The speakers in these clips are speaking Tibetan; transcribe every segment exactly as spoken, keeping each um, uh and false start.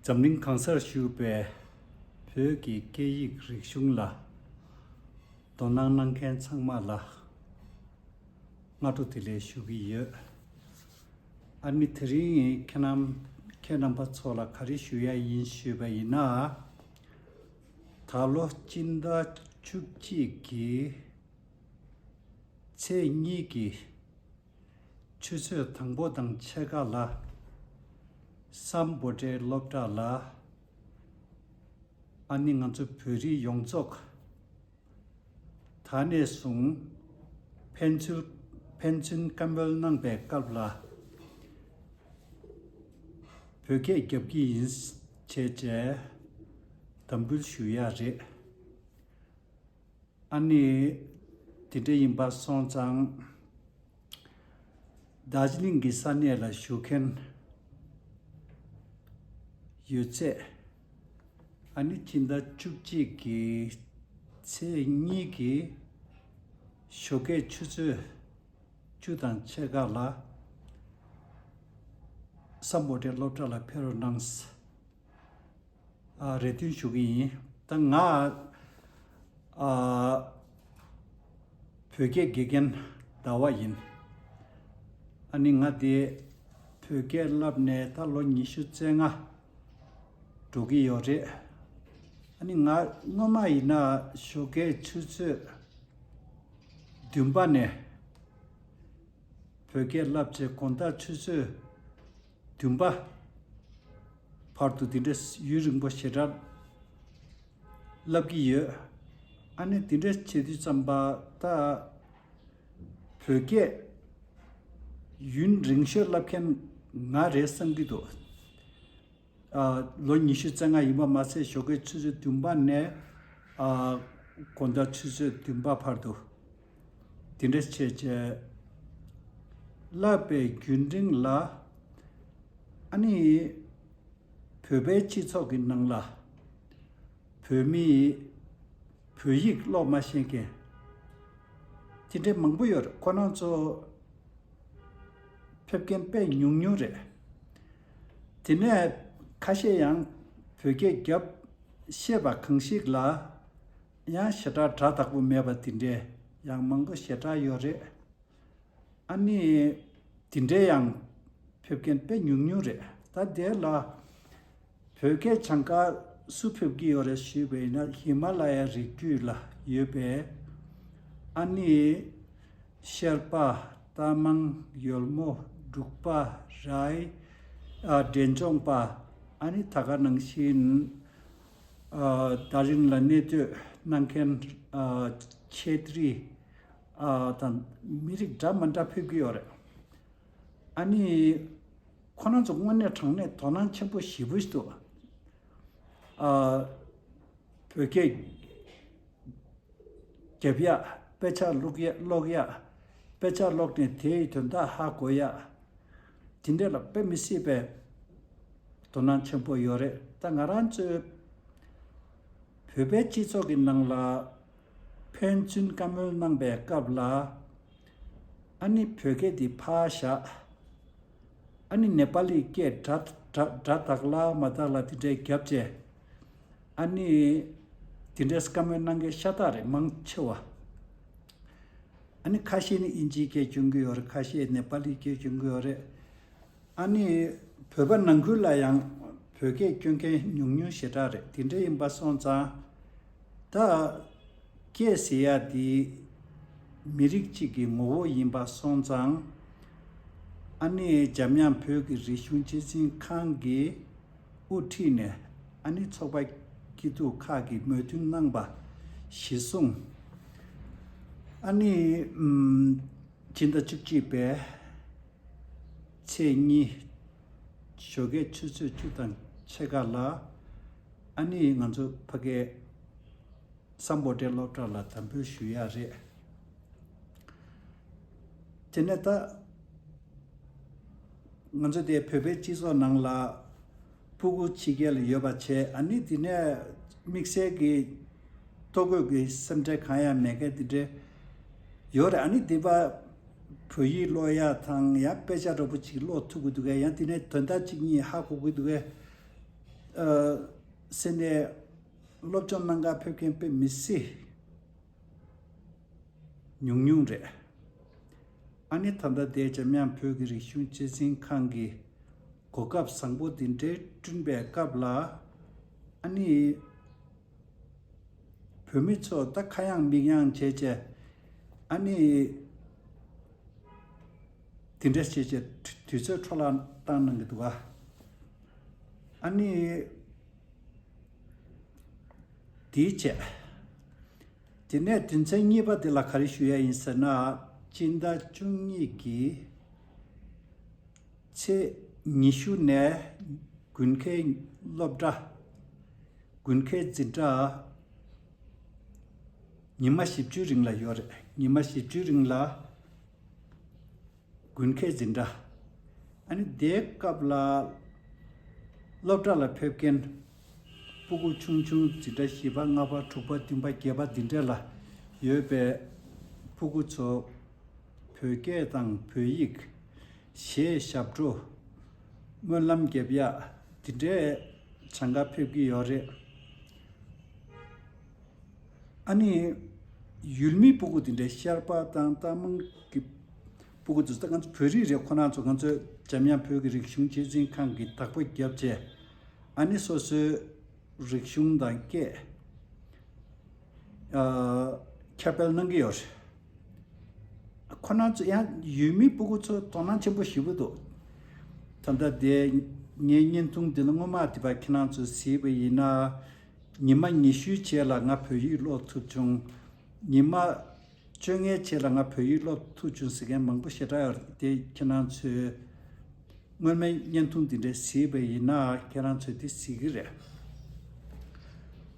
འཛམ་གླིང་གང་སར་བཞུགས་པའི་བོད་ཀྱི་སྐད་ཡིག་རིག་གཞུང་ལ་དོ་སྣང་གནང་མཁན་ཚང་མ་ལ་སྔ་དྲོ་བདེ་ལེགས་ཞུ་གི་ཡོད། ཨ་ནི་དེ་རིང་ཁྱེད་རྣམ་ཁྱེད་རྣམ་པ་ཚོ་ལ་ག་རེ་ཞུ་ཡ་ཡིན་ཞུས་པ་ཡིན་ན། ད་ལོ་སྤྱི་ཟླ་བཅུ་གཅིག་གི་ཚེས་གཉིས་ཀྱི་ཆུ་ཚོད་དང་པོ་དང་ཕྱེད་ཀ་ལ་སམ་བྷོ་ཊའི་སློབ་གྲྭ་ལ། ཨ་ནི་ང་ཚོ་བོད་རིགས་ཡོངས་རྫོགས་ད་ནས་བཟུང་ཕན་ཚུན་ཕན་ཚུན་བཀའ་མོལ་གནང་པའི་སྐབས་ལ་བོད་སྐད་རྒྱབ་ཀྱི་ཡིན་བྱས་བྱས་དམ་འབུལ་ཞུ་ཡ་རེད། ཨ་ནི་དེ་འདྲ་ཡིན་པ་སོང་ཙང་། རྡོ་རྗེ་གླིང་གི་ས་གནས་ལ་བཞུགས་མཁན་ཡོད་ཚད། ཨ་ནི་སྤྱི་ཟླ་བཅུ་གཅིག་གི་ཚེས་གཉིས་ཀྱི་ཞོགས་ཀའི་ཆུ་ཚོད་བཅུ་དང་ཕྱེད་ཀ་ལ་སམ་བྷོ་ཊའི་སློབ་གྲྭ་ལ་ཕེབས་རོགས་གནང་། ཨ། རེ་འདུན་ཞུ་གི་ཡིན། ད་ང་ཨ། བོད་སྐད་དགེ་རྒན་ཟླ་བ་ཡིན། ཨ་ནི་ང་དེ་བོད་སྐད་བསླབ་ནས་ད་ལོ་ཉི་ཤུ་རྩ་ལྔ་འགྲོ་གི་ཡོད་རེད། ཨ་ནི་ང་སྔོན་མ་ཡིན་ན་ཞོགས་ཀའི་ཆུ་ཚོད་བདུན་པ་ནས་བོད་སྐད་བསླབ་བྱས་དགོང་དག་ཆུ་ཚོད་བདུན་པ་བར་དུ་དེ་འདྲ་ཡུན་རིང་པོ་ཞེ་དྲག་བསླབ་ཀྱི་ཡོད། ཨ་ནི་དེ་འདྲ་བྱེད་དུས་ཙམ་པ་ད་བོད་སྐད་ཡུན་རིང་ཤོས་བསླབ་མཁན་ང་རེད་བསམ་གྱི་འདུག་ཨ། ལོ་ཉི་ཤུ་རྩ་ལྔ་ཡིན་པ་མ་ཟད་ཞོགས་ཀའི་ཆུ་ཚོད་བདུན་པ་ནས་ཨ། དགོང་དག་ཆུ་ཚོད་བདུན་པ་བར་དུ་དེ་འདྲ་བྱས་བྱས་བསླབ་པའི་རྒྱུན་རིང་ལ། ཨ་ནི་བོད་པའི་སྤྱི་ཚོགས་ཀྱི་ནང་ལ་བོད་མིས་བོད་ཡིག་ཀློག་མ་ཤེས་མཁན་དེ་འདྲའི་མང་པོ་ཡོད་རེད། ཁོ་རང་ཚོ་ཕེབས་མཁན་དཔེ་ཉུང་ཉུང་རེད། དེ་ནས་ཁ་ཤས་ཡང་བོད་སྐད་རྒྱབ་ཤེས་པ་གང་ཞིག་ལ་ཡང་ཞེ་དྲག་སྒྲ་དག་པོ་མེད་པ་དེ་འདྲའི་ཡང་མང་པོ་ཞེ་དྲག་ཡོད་རེད། ཨ་ནི་དེ་འདྲའི་ཡང་ཕེབས་མཁན་དཔེ་ཉུང་ཉུང་རེད། ད་དེ་ལ་བོད་སྐད་སྦྱང་ག་སུ་ཕེབས་ཀྱི་ཡོད་རེད་ཞུས་པ་ཡིན་ན། ཧི་མ་ལ་ཡའི་རི་རྒྱུད་ལ་ཡོད་པའི་ཨ་ནི་ཤེར་པ། རྟ་མང་། ཡོལ་མོ། འབྲུག་པ། རའི། ཨ། འབྲས་ལྗོངས་པ། ཨ་ནི་ད་ག་ནང་བཞིན་ཨ། ད་རིང་ལ་གནས་སྡོད་གནང་མཁན་ཨ། ཆེ་ཏྲི་ཨ། དང་མི་རིགས་འདྲ་མི་འདྲ་ཕེབས་ཀྱི་ཡོད་རེད། ཨ་ནི་ཁོ་རང་ཚོ་དངོས་གནས་དྲང་གནས་དོ་སྣང་ཆེན་པོ་ཞེ་པོ་ཞིག་འདུག་ཨ། བོད་སྐད་རྒྱབ་ཡག་དཔེ་ཆ་ཀློག་ཡག་ཀློག་ཡག་དཔེ་ཆ་ཀློག་ནས་དེའི་དོན་དག་ཧ་གོ་ཡག་དེ་འདྲ་ལ་དཔེ་མི་སྲིད་པའི་དོ་སྣང་ཆེན་པོ་ཡོད་རེད། ད་ང་རང་ཚོའི་བོད་པའི་སྤྱི་ཚོགས་ཀྱི་ནང་ལ་ཕན་ཚུན་བཀའ་མོལ་གནང་པའི་སྐབས་ལ། ཨ་ནི་བོད་སྐད་འདི་ཕར་བཞག་ཨ་ནི་ནེ་པ་ལི་སྐད་སྒྲ་སྒྲ་སྒྲ་དག་ལ་མ་དག་ལ་དེ་འདྲའི་རྒྱབ་བྱས། ཨ་ནི་དེ་འདྲའི་བཀའ་མོལ་གནང་མཁན་ཤ་སྟག་རེད། མང་ཆེ་བ། ཨ་ནི་ཁ་ཤས་ནི་དབྱིན་ཇིའི་སྐད་སྐྱོན་གྱི་ཡོད་རེད། ཁ་ཤས་ནེ་པ་ལིའི་སྐད་སྐྱོན་གྱི་ཡོད་རེད། ཨ་ནི་བོད་པ་ནང་ཁུལ་ལ་ཡང་བོད་སྐད་སྐྱོན་མཁན་ཉུང་ཉུང་ཞེ་དྲག་རེད། དེ་འདྲ་ཡིན་པ་སོང་ཙང་། ད་སྐད་ཟེར་ཡ་དེ་མི་རིགས་གཅིག་གི་ངོ་བོ་ཡིན་པ་སོང་ཙང་། ཨ་ནི་འཇམ་དབྱངས་བོད་ཀྱི་རིག་གཞུང་སྤྱི་འཛིན་ཁང་གིས་དབུ་ཁྲིད་ནས་ཨ་ནི་ཚོགས་པ་སྐྱིད་སྡུག་ཁག་གིས་མོས་མཐུན་གནང་པ་གཞིར་བཟུང་། ཨ་ནི་ཨམ། སྤྱི་ཟླ་བཅུ་གཅིག་པའི་ཚེས་གཉིས་ཞོགས་ཀའི་ཆུ་ཚོད་བཅུ་དང་ཕྱེད་ཀ་ལ་ཨ་ནི་ང་ཚོ་ཕ་གའི་སམ་བྷོ་ཊའི་སློབ་གྲྭ་ལ་དམ་འབུལ་ཞུ་ཡ་རེད། དེ་ནས་ད་ང་ཚོ་དེ་བོད་པའི་སྤྱི་ཚོགས་ནང་ལ་སྤུ་གུ་ཕྱི་རྒྱལ་ལ་ཡོད་པ་བྱས། ཨ་ནི་དེ་ནས་དམིགས་བསལ་གྱི་ལྟོ་གོས་ཀྱི་སེམས་ཁྲལ་གང་ཡང་མེད་མཁན་དེ་འདྲ་ཡོད་རེད། ཨ་ནི་དེ་པ་བོད་ཡིག་ཀློག་ཡ་དང་ཡང་དཔེ་ཆ་འདྲ་པོ་ཅིག་ཀློག་ཐུབ་ཀྱི་འདུག་གས། ཡང་དེ་ནས་དོན་དག་གཅིག་གཉིས་ཧ་གོ་གི་འདུག་གས། ཨ་སེ་ནས་སློབ་སྦྱོང་གནང་ག་ཕེབས་མཁན་དཔེ་མི་སྲིད་ཉུང་ཉུང་རེད། ཨ་ནི་ད་ལྟ་དེ་འཇམ་དབྱངས་བོད་ཀྱི་རིག་གཞུང་སྤྱི་འཛིན་ཁང་གི་གོ་སྐབས་བཟང་པོ་འདི་འདྲའི་བསྐྲུན་པའི་སྐབས་ལ། ཨ་ནི་བོད་མི་ཚོ་ད་ཁ་གཡང་མིག་གཡང་བྱས་བྱས། ཨ་ནི་དེ་འདྲ་བྱས་བྱས་དུས་ཚོད་འཕྲོ་བརླག་བཏང་གནང་གི་འདུག་ག་ཨ་ནི་དེའི་བྱས། དེ་ནས་དོན་ཚན་གཉིས་པ་དེ་ལ་ག་རེ་ཞུ་ཡ་ཡིན་ཟེར་ན། སྤྱི་ཟླ་བཅུ་གཉིས་ཀྱི་ཚེས་ཉི་ཤུ་ནས་དགུན་ཁའི་སློབ་གྲྭ། དགུན་ཁའི་འཛིན་གྲྭ་ཉི་མ་བཞི་བཅུའི་རིང་ལ་ཡོད་རེད། ཉི་མ་བཞི་བཅུའི་རིང་ལ་དགུན་ཁའི་འཛིན་གྲྭ། ཨ་ནི་དེའི་སྐབས་ལ་སློབ་གྲྭ་ལ་ཕེབས་མཁན་སྤུ་གུ་ཆུང་ཆུང་འཛིན་གྲྭ་བཞི་པ་ལྔ་པ་དྲུག་པ་བདུན་པ་བརྒྱད་པ་འདི་འདྲ་ལ་ཡོད་པའི་སྤུ་གུ་ཚོ་བོད་སྐད་དང་བོད་ཡིག་གཞས་ཞབས་བྲོ། སྨོན་ལམ་རྒྱབ་ཡག་འདི་འདྲའི་སྦྱང་ག་ཕེབས་ཀྱི་ཡོད་རེད། ཨ་ནི་ཡུལ་མི་སྤུ་གུ་འདི་འདྲའི་ཤར་པ་དང་རྟ་མང་གི་སྤུ་གུ་ཚོ་ད་ང་ཚོ་བོད་རིགས་རེད། ཁོ་རང་ཚོ་ང་ཚོའི་འཇམ་དབྱངས་བོད་ཀྱི་རིག་གཞུང་སྤྱི་འཛིན་ཁང་གི་བདག་པོ་རྒྱབ་བྱས། ཨ་ནི་སོ་སོའི་རིག་གཞུང་དང་སྐད་ཨ་ཁྱབ་སྤེལ་གནང་གི་ཡོད་རེད། ཁོ་རང་ཚོ་ཡང་ཡུལ་མི་སྤུ་གུ་ཚོ་དོ་སྣང་ཆེན་པོ་ཞེ་པོ་འདུག་ད་ལྟ་དེ་ངའི་བརྙན་ཐུང་འདི་ལ་སྔོན་མ་དེ་བ་ཁྱེད་རང་ཚོས་གཟིགས་པ་ཡིན་ན། ཉི་མ་ཉི་ཤུའི་རྗེས་ལ་ང་བོད་ཡིག་ཀློག་ཐུབ་བྱུང་། ཉི་མ་བཅོ་ལྔའི་རྗེས་ལ་ང་བོད་ཡིག་ཀློག་ཐུབ་བྱུང་ཟེར་མཁན་མང་པོ་ཞེ་དྲག་ཡོད་རེད། དེ་ཁྱེད་རང་ཚོས་སྔོན་མའི་བརྙན་ཐུང་འདི་འདྲ་གཟིགས་པ་ཡིན་ན་ཁྱེད་རང་ཚོས་དེ་གཟིགས་ཀྱི་རེད།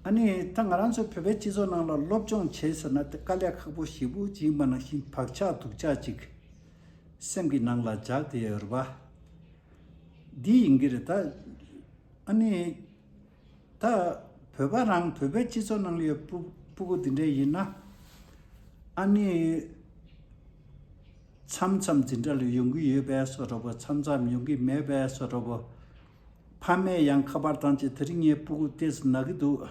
ཨ་ནི་ད་ང་རང་ཚོའི་བོད་པའི་སྤྱི་ཚོགས་ནང་ལ་སློབ་སྦྱོང་བྱེད་ཟེར་ན་དེ་དཀའ་ལས་ཁག་པོ་ཞེ་པོ་ཅིག་ཡིན་པ་ནང་བཞིན་བག་ཆགས་སྡུག་ཅག་ཅིག་སེམས་ཀྱི་ནང་ལ་འཇགས་བསྡད་ཡོད་རེད་པ། འདི་ཡིན་གྱི་རེད་ད། ཨ་ནི་ད་བོད་པ་རང་བོད་པའི་སྤྱི་ཚོགས་ནང་ལ་ཡོད་སྤུ་སྤུ་གུ་འདི་འདྲ་ཡིན་ན། ཨ་ནི་མཚམས་མཚམས་འཛིན་གྲྭ་ལ་ཡོང་གི་ཡོད་པའི་བཟོ་འདྲ་པོ། མཚམས་མཚམས་ཡོང་གི་མེད་པའི་བཟོ་འདྲ་པོ། ཕ་མས་ཡང་ཁ་པར་བཏང་བྱས་དེ་རིང་ངའི་སྤུ་གུ་ཏོག་ཙམ་ན་གི་འདུག་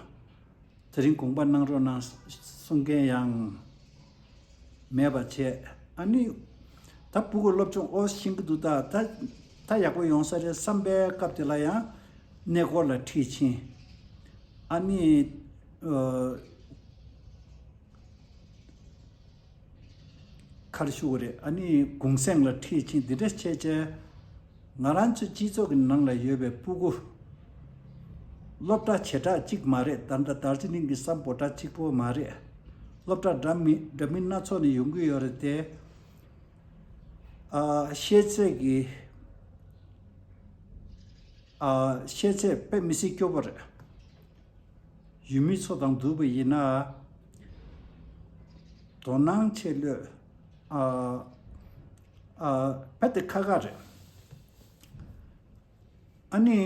དེ་རིང་དགོངས་པ་གནང་རོགས་གནང་གསུང་མཁན་ཡང་མེད་པ་བྱས། ཨ་ནི་ད་སྤུ་གུ་སློབ་སྦྱོང་ཨོ་ཤེས་ཀྱི་འདུག་ད་ད་ད་ཡག་པོ་ཡོང་ས་རེད་བསམ་པའི་སྐབས་དེ་ལ་ཡང་གནས་སྐོར་ལ་ཁྲིད་ཕྱིན། ཨ་ནི་ཨ། ག་རེ་ཞུ་དགོས་རེད། ཨ་ནི་གུང་སེང་ལ་ཁྲིད་ཕྱིན་འདི་འདྲ་བྱས་བྱས། ང་རང་ཚོའི་སྤྱི་ཚོགས་ཀྱི་ནང་ལ་ཡོད་པའི་སྤུ་གུ་སློབ་གྲྭ་བྱེ་བྲག་གཅིག་མ་རེད། ད་ལྟ་དར་ཇི་ལིང་གི་སམ་བྷོ་ཊ་གཅིག་པོ་མ་རེད། སློབ་གྲྭ་འདྲ་མིན་འདྲ་མིན་སྣ་ཚོགས་ནས་ཡོང་གི་ཡོད་རེད་དེ། ཨ་ཤེས་ཚད་ཀྱི་ཨ་ཤེས་ཚད་དཔེ་མི་སྲིད་སྐྱོ་པོ་རེད། ཡུལ་མི་ཚོ་དང་བསྡུར་བ་ཡིན་ན། དོ་སྣང་ཆེ་ལོས་ཨ་ཨ་རྦད་དེ་ཁག་ཁག་རེད། ཨ་ནི་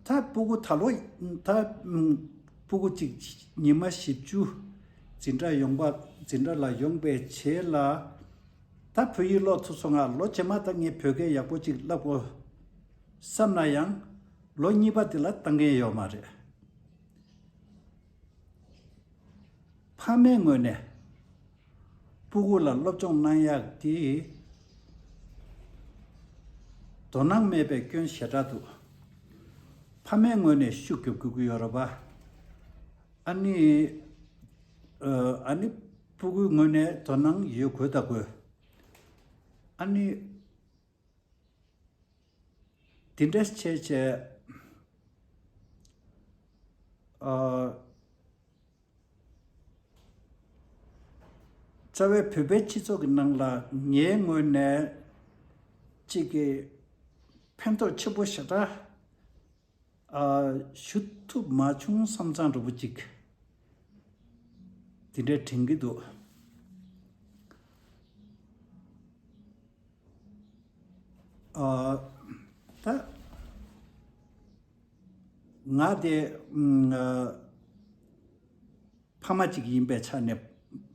ད་སྤུ་གུ་ད་ལོ་ད་སྤུ་གུ་གཅིག་ཉི་མ་བཞི་བཅུ་འཛིན་གྲྭ་ཡོང་པ་འཛིན་གྲྭ་ལ་ཡོང་པའི་རྗེས་ལ། ད་བོད་ཡིག་ཀློག་ཐུབ་སོང་ང་། ལོ་རྗེས་མ་ད་ངས་བོད་སྐད་ཡག་པོ་ཅིག་བསླབ་དགོས་བསམ་ན་ཡང་ལོ་གཉིས་པ་དེ་ལ་བཏང་མཁན་ཡོད་མ་རེད། ཕ་མའི་ངོས་ནས་སྤུ་གུ་ལ་སློབ་སྦྱོང་གནང་ཡག་དེ་དོ་སྣང་མེད་པའི་སྐྱོན་ཞེ་དྲག་འདུག་ཕ་མའི་ངོས་ནས་ཤུགས་རྒྱོབ་དགོས་ཀྱི་ཡོད་རེད་པ། ཨ་ནི་ཨ་ནི་སྤུ་གུའི་ངོས་ནས་དོ་སྣང་ཡོད་དགོས་ད་དགོས། ཨ་ནི་དེ་འདྲ་བྱས་བྱས། ཨ། རྩ་བའི་བོད་པའི་སྤྱི་ཚོགས་ཀྱི་ནང་ལ་ངའི་ངོས་ནས་གཅིག་གི་ཕན་ཐོགས་ཆེན་པོ་ཞེ་དྲག་ཨ་ཞུ་ཐུབ་མ་བྱུང་བསམ་བསམ་འདྲ་པོ་ཅིག་དེ་འདྲ་དྲན་གྱི་འདུག་ཨ། ད་ང་དེ་ཨ་ཕ་མ་གཅིག་ཡིན་པའི་ཆ་ནས།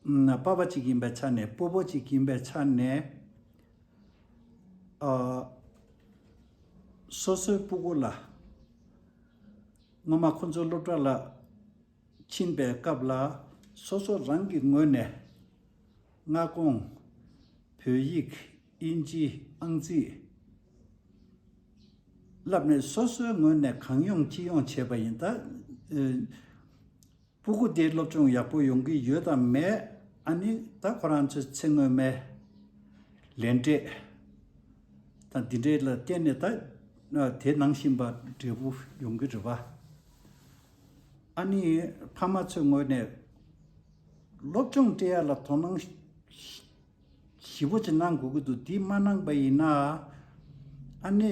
ཨ། པ་ཕ་གཅིག་ཡིན་པའི་ཆ་ནས། སྤོ་བོ་གཅིག་ཡིན་པའི་ཆ་ནས། ཨ། སོ་སོའི་སྤུ་གུ་ལ་ སྔོན་མ་ཁོ་ཚོའི་སློབ་གྲྭ་ལ་ཕྱིན་པའི་སྐབས་ལ་སོ་སོ་རང་གི་ངོས་ནས་མངའ་ཁོངས་བོད་ཡིག་དབྱིན་ཇི་ཨང་རྩིས་བསླབས་ནས་སོ་སོའི་ངོས་ནས་གང་ཡོང་ཅི་ཡོང་བྱས་པ་ཡིན། ད་ཨ་སྤུ་གུ་དེ་སློབ་སྦྱོང་ཡག་པོ་ཡོང་གི་ཡོད་དམ་མེད། ཨ་ནི་ད་ཁོ་རང་ཚོའི་ཚེ་སྔོན་མའི་ལས་འབྲས་དང་འདི་འདྲའི་ལ་བརྟེན་ནས་ད་དེ་ནང་བཞིན་པ་འབྲས་བུ་ཡོང་གི་རེད་པ། ཨ་ནི་ཕ་མ་ཚོའི་ངོས་ནས་སློབ་སྦྱོང་སྤྲད་ཡ་ལ་དོ་སྣང་ཞིབ་པོ་ཅིག་གནང་དགོས་ཀྱི་འདུག་འདི་མ་གནང་པ་ཡིན་ན། ཨ་ནི་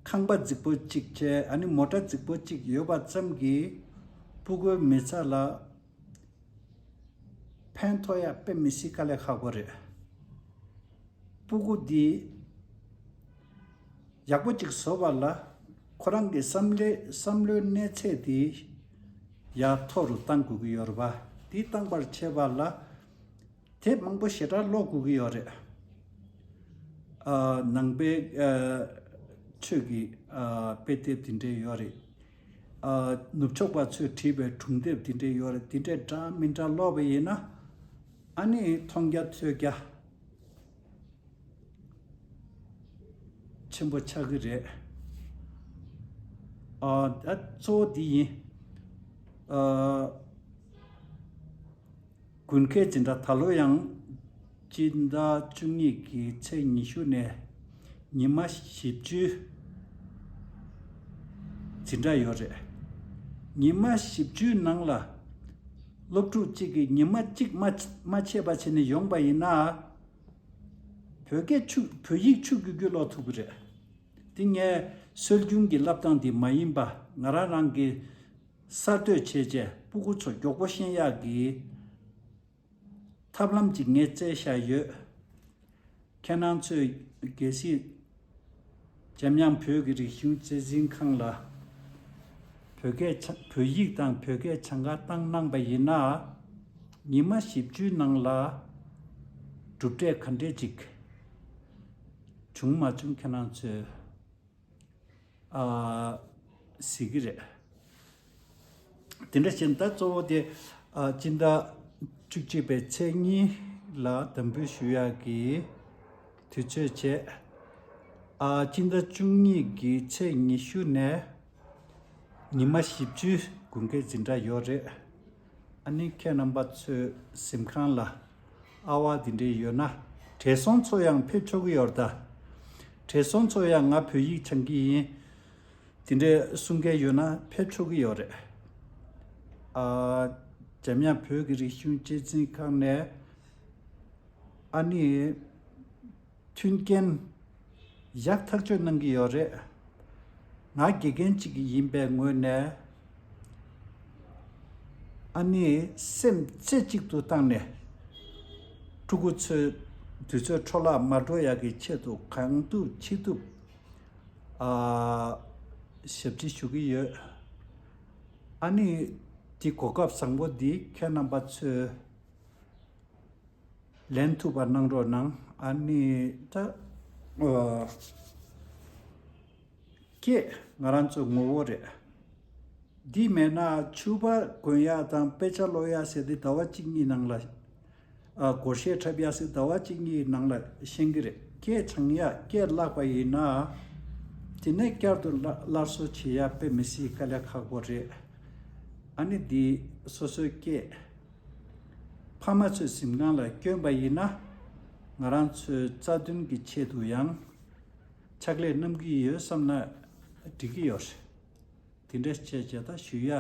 ཁང་པ་རྫིག་པོ་གཅིག་བྱས། ཨ་ནི་མོ་ཊ་རྫིག་པོ་གཅིག་ཡོད་པ་ཙམ་གྱིས་སྤུ་གུའི་མི་ཚེ་ལ་ཕན་ཐོགས་ཡ་དཔེ་མི་སྲིད་དཀའ་ལས་ཁག་པོ་རེད། སྤུ་གུ་འདི་ཡག་པོ་གཅིག་བཟོ་བ་ལ་ཁོ་རང་གི་བསམ་བློའི་བསམ་བློའི་གནས་ཚད་འདི་ཡར་མཐོ་རུ་གཏང་དགོས་ཀྱི་ཡོད་རེད་པ། འདི་གཏང་པར་བྱེད་པ་ལ་དེབ་མང་པོ་ཞེ་དྲག་ཀློག་དགོས་ཀྱི་ཡོད་རེད། ཨ་ནང་པའི་ཨ་ཆོས་ཀྱི་ཨ་དཔེ་དེབ་དེ་འདྲས་ཡོད་རེད། ཨ་ནུབ་ཕྱོགས་པ་ཚོས་བྲིས་པའི་སྒྲུང་དེབ་དེ་འདྲས་ཡོད་རེད། དེ་འདྲས་འདྲ་མི་འདྲ་ཀློག་པ་ཡིན་ན། ཨ་ནི་མཐོང་རྒྱ་ཐོས་རྒྱ་ཆེན་པོ་ཆགས་ཀྱི་རེད། ཨ་ད་གཙོ་བོ་འདི་ཡིན། ཨ་དགུན་ཁའི་འཛིན་གྲྭ་ད་ལོ་ཡང་སྤྱི་ཟླ་བཅུ་གཉིས་ཀྱི་ཚེས་ཉི་ཤུ་ནས་ཉི་མ་བཞི་བཅུའི་འཛིན་གྲྭ་ཡོད་རེད། ཉི་མ་བཞི་བཅུའི་ནང་ལ་སློབ་ཕྲུག་གཅིག་གིས་ཉི་མ་གཅིག་མ་མ་ཆད་པ་བྱས་ནས་ཡོང་པ་ཡིན་ན། བོད་སྐད་ཆུ་བོད་ཡིག་ཆུ་རྒྱུས་རྒྱུས་ཀློག་ཐུབ་ཀྱི་རེད། འདི་ངས་སྲོལ་རྒྱུན་གྱི་བསླབ་སྟངས་འདི་མ་ཡིན་པ། ང་རང་རང་གི་གསར་གཏོད་བྱས་རྗེས་སྤུ་གུ་ཚོ་མགྱོགས་པོ་ཤེས་ཡག་གི་ཐབས་ལམ་ཅིག་ངས་བཙལ་བཞག་ཡོད། ཁྱེད་རང་ཚོས་གལ་སྲིད་འཇམ་དབྱངས་བོད་ཀྱི་རིག་གཞུང་གཅེས་འཛིན་ཁང་ལ་བོད་སྐད་ཆ་བོད་ཡིག་དང་བོད་སྐད་སྦྱང་ག་བཏང་གནང་པ་ཡིན་ན། ཉི་མ་བཞི་བཅུའི་ནང་ལ་གྲུབ་འབྲས་ག་འདྲས་ཅིག་བྱུང་མ་བྱུང་ཁྱེད་རང་ཚོས་ཨ་གཟིགས་ཀྱི་རེད། དེ་འདྲ་བྱས་ན་ད་གཙོ་བོ་དེ་ཨ་སྤྱི་ཟླ་བཅུ་གཅིག་པའི་ཚེས་གཉིས་ལ་དམ་འབུལ་ཞུ་ཡག་གི་དུས་ཚོད་བྱས། ཨ་སྤྱི་ཟླ་བཅུ་གཉིས་ཀྱི་ཚེས་ཉི་ཤུ་ནས་ཉི་མ་བཞི་བཅུའི་དགུན་ཁའི་འཛིན་གྲྭ་ཡོད་རེད། ཨ་ནི་ཁྱེད་རྣམ་པ་ཚོའི་གཟིམ་ཁང་ལ་ཨ་བ་འདི་འདྲའི་ཡོད་ན། བགྲེས་སོང་ཚོ་ཡང་ཕེབས་ཆོག་གི་ཡོད་རེད་ད། བགྲེས་སོང་ཚོ་ཡང་ང་བོད་ཡིག་སྦྱང་གི་ཡིན། དེ་འདྲའི་གསུང་མཁན་ཡོད་ན་ཕེབས་ཆོག་གི་ཡོད་རེད། ཨ་འཇམ་དབྱངས་བོད་ཀྱི་རིག་གཞུང་གཅེས་འཛིན་ཁང་ནས་ཨ་ནི་མཐུན་རྐྱེན་ཡག་ཐག་ཆོད་གནང་གི་ཡོད་རེད། ང་དགེ་རྒན་གཅིག་ཡིན་པའི་ངོས་ནས་ཨ་ནི་སེམས་རྩེ་གཅིག་ཏུ་བཏང་ནས་ཕྲུ་གུ་ཚོའི་དུས་ཚོད་འཕྲོ་བརླག་མ་འགྲོ་ཡག་གི་ཆེད་དུ་གང་ཐུབ་ཅི་ཐུབ་ཨ་ཞབས་ཕྱི་ཞུ་གི་ཡོད། ཨ་ནི་འདི་གོ་སྐབས་བཟང་པོ་འདི་ཁྱེད་རྣམ་པ་ཚོས་ལེན་ཐུབ་པ་གནང་རོགས་གནང་། ཨ་ནི་ད་ཨ་སྐད་ང་རང་ཚོའི་ངོ་བོ་རེད། འདི་མེད་ན་ཕྱུ་པ་གོན་ཡག་དང་དཔེ་ཆ་ཀློག་ཡག་ཟེར་དེ་ཟླ་བ་གཅིག་གཉིས་ནང་ལ། ཨ་སྒོར་གཞས་འཁྲབ་ཡག་ཟེར་ཟླ་བ་གཅིག་གཉིས་ནང་ལ་ཤེས་ཀྱི་རེད། སྐད་སྦྱང་ཡག་སྐད་བརླག་པ་ཡིན་ན། དེ་ནས་བསྐྱར་དུ་སླར་སླར་གསོ་བྱེད་ཡག་དཔེ་མི་སྲིད་དཀའ་ལས་ཁག་པོ་རེད། ཨ་ནི་འདི་སོ་སོའི་སྐད་ཕ་མ་ཚོའི་གཟིམ་ཁང་ལ་བསྐྱོན་པ་ཡིན་ན། ང་རང་ཚོའི་རྩ་དོན་གྱི་ཆེད་དུ་ཡང་ཕྱག་ལས་གནང་གི་ཡོད་བསམ་ན་འགྲིག་གི་ཡོད་རེད། དེ་འདྲ་བྱས་བྱས་ད་ཞུ་ཡ་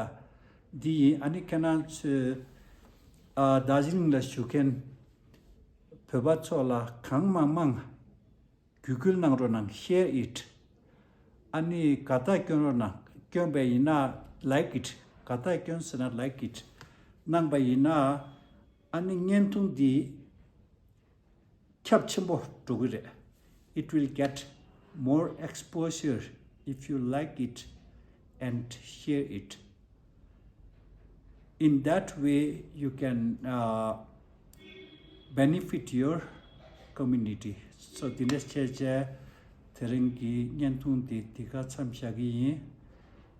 འདི་ཡིན། ཨ་ནི་ཁྱེད་རང་ཚོས་ཨ་རྡོ་རྗེ་གླིང་ལ་བཞུགས་མཁན་བོད་པ་ཚོ་ལ་གང་མང་མང་བརྒྱུད་སྐུལ་གནང་རོགས་གནང་། Share it. ཨ་ནི་དགའ་རྟགས་སྐྱོན་རོགས་གནང་། སྐྱོན་པ་ཡིན་ན་Like it. དགའ་རྟགས་སྐྱོན་ཟེར་ན་Like it གནང་པ་ཡིན་ན། ཨ་ནི་བརྙན་ཐུང་འདི་ཁྱབ་ཆེན་པོ་འགྲོ་གི་རེད། It will get more exposure if you like it and share it. In that way, you can uh, benefit your community. So, དེ་འདྲ་བྱས་བྱས་དེ་རིང་གི་བརྙན་ཐུང་འདི་འདི་ག་མཚམས་བཞག་གི་ཡིན།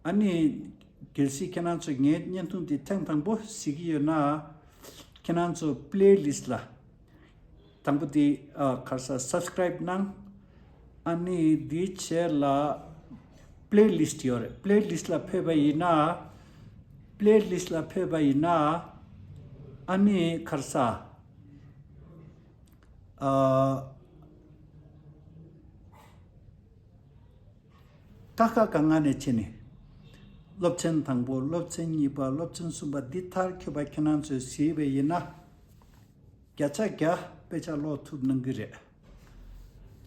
ཨ་ནི་གལ་སྲིད་ཁྱེད་རང་ཚོས་ངའི་བརྙན་ཐུང་འདི་ཐེངས་དང་པོ་གཟིགས་ཀྱི་ཡོད་ན། ཁྱེད་རང་ཚོ་པི་ལེ་ལིསི་ལ་དང་པོ་དེ་ཨ་ག་རེ་ཟ་སབ་སི་ཀ་རའིབ་གནང་། ཨ་ནི་འདིའི་རྗེས་ལ་པི་ལེ་ལིསི་ཡོད་རེད། པི་ལེ་ལིསི་ལ་ཕེབས་པ་ཡིན་ན། པི་ལེ་ལིསི་ལ་ཕེབས་པ་ཡིན་ན། ཨ་ནི་ག་རེ་ཟ། ཨ། ཀ་ཁ་ག་ང་ནས་བྱས་ནས། སློབ་ཚན་དང་པོ། སློབ་ཚན་གཉིས་པ། སློབ་ཚན་གསུམ་པ། འདི་མཐར་འཁྱོལ་བ་ཁྱེད་རང་ཚོས་གཟིགས་པ་ཡིན་ན། བརྒྱ་ཆ་བརྒྱ་དཔེ་ཆ་ཀློག་ཐུབ་གནང་གི་རེད།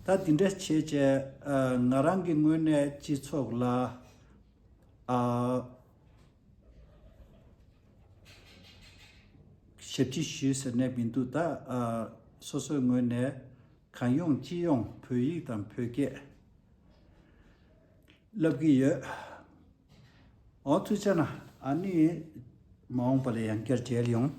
ད་འདི་འདྲ་བྱས་བྱས། ཨ། ང་རང་གི་ངོས་ནས་སྤྱི་ཚོགས་ལ། ཨ། ཞབས་ཕྱི་ཞུས་ཟེར་ནས་མི་འདུག་ད། ཨ། སོ་སོའི་ངོས་ནས་གང་ཡོང་ཅི་ཡོང་བོད་ཡིག་དང་བོད་སྐད་བསླབ་ཀྱི་ཡོད། འོ། ཐུགས་རྗེ་གནང་། ཨ་ནི་མ་འོངས་པ་ལ་ཡང་བསྐྱར་མཇལ་ཡོང་།